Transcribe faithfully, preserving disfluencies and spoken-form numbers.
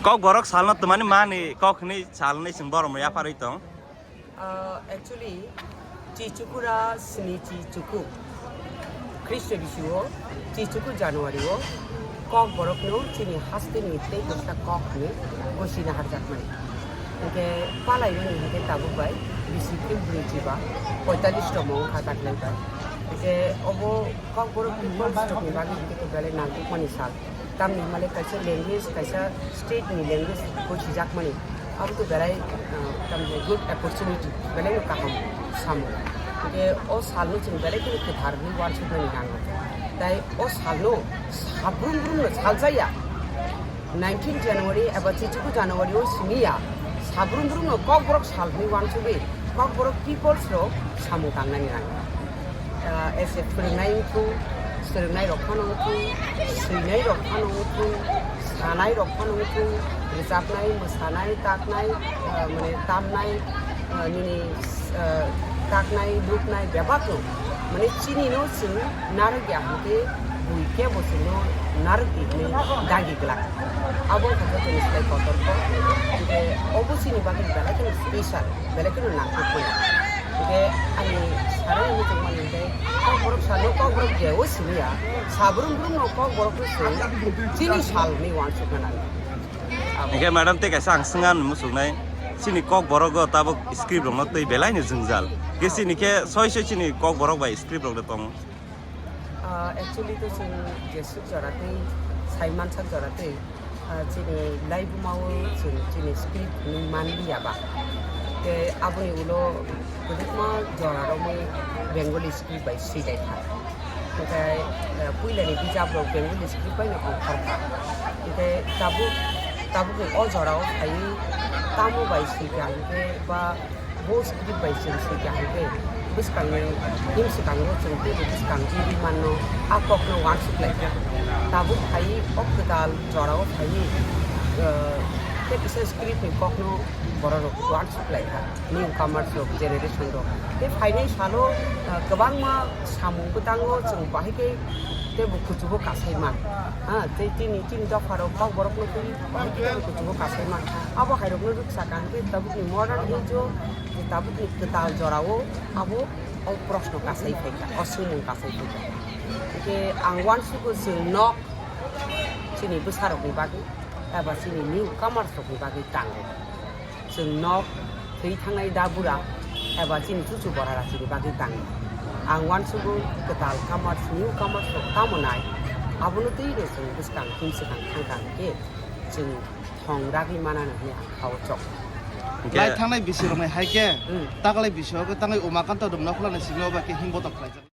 Kokborok salno twmani mani kok hwnwi salnwi chwng borom yapharwi tong. Ah, actually, Chichukura sini Chichuku. Khristo bisio Chichuku January o Kokborokno chini hasteni tei bwsa kok hwnwi gosina harjakmani. Hwnkhe palaimani hwnkhe tabuk bai bisi khe brwi chiba poitalish tongmo wngkha taklai bai. Hwnkhe obo Kokborok people stokni bagwi hwnkhe to belai nangkukmani sal. Tamni hwnmale kaisa language, kaisa state ni language bo sijakmani. Abo to belai, ah, tamni good opportunity, belai no kaham samo. Hwnkhe o salno chwng belai kheno kwthar hwnwi uansuknani nango. Tai o salno sabrum brum no saljaya. Nineteen January eba chichuku January o simi ya. Sabrum brum no Kokborok sal hwnwi uansugwi, Kokborok peoples rok samung tangnani nango. Ah, as a phwrwngnai wngthung, swrwngnai rok phano wngthung, swinai rok phano wngthung, sanai rok phano wngthung, rwchapnai, mwsanai, taknai, ah, mane tamnai, ah, nini, ah, taknai, luknai bebak no, mane chini no chwng narwk ya hwnkhe bui kebo chwngno narwk di hwnwi dagi glak. Abo wngkha joto ni slai kotor kok. Hwnkhe obo chini bagwi belai kheno special, belai kheno nangkuk mani. Hwnkhe ani sarani muchungmani hwnkhe Kokborok salo Kokborok je o simi ya, sabrum brum no Kokborok no chwng chini sal hwnwi uansukna nango. Abo. Hwnkhe madam tei kaisa ang swngan muchungnai, chini Kokborok o tabuk script rokno twi belai no jwngjal. Hwnkhe chini khe soi soi chini Kokborok bai script rok de tongo. Ah, actually to chwng jeswk jora tei saimansak jora tei, ah, chini laibuma o chwng chini script hwnwi manliya ba. Tei aboni ulo kwbangma jora romwi Bengali script bai swi lai kha. Hwnkhe, ah, puilani bijap rok Bengali script bai no ongkhor kha. Hwnkhe tabuk, tabuk ni o jora o phaiwi tamo bai swi kha hwnkhe ba Bo script bai chwng swi kha hai khe, bwskangni himswkango chwng teibo bwskang wngwi manno, a kokno uansuk lai kha. Tabuk phaiwi o kwtal jorao phaiwi, eh, tei kisa script ni kokno borok rok uansuk lai kha, newcomers rok, generation rok. Tei phainai salo, eh, kwbangma samung bwtango chwng bahai khe teibo kuchugo kasai man. Ha, tei chini, chini dopha rok kok borok no twi bahai khe teibo kuchugo kasai man. Abo hai rok no rwksa kaham khe tabuk ni modern age o, tabuk ni kwtal jora o abo o proshno kasai phai kha, o swngmung kasai phai kha. Hwnkhe ang uansugo chwng nok chini bwsa rok ni bagwi eba chini newcomers rok ni bagwi tango. Chwng nok thwi thangnai da bura eba chini chuchu borara chini bagwi tango. Ang uansugo kwtal commerce, new commerce rok tamo nai, abono twi no chwng bwskang himswkang thang kha hwnkhe chwng thong ragwi manano hwnwi ang kha-o chok. Hwnkhe lai thangnai bisi rokni hai khe, hmm, taklai bisi o khe tangai Umakanta dum nokhla ni simi o ba khe himbotok khlaijak.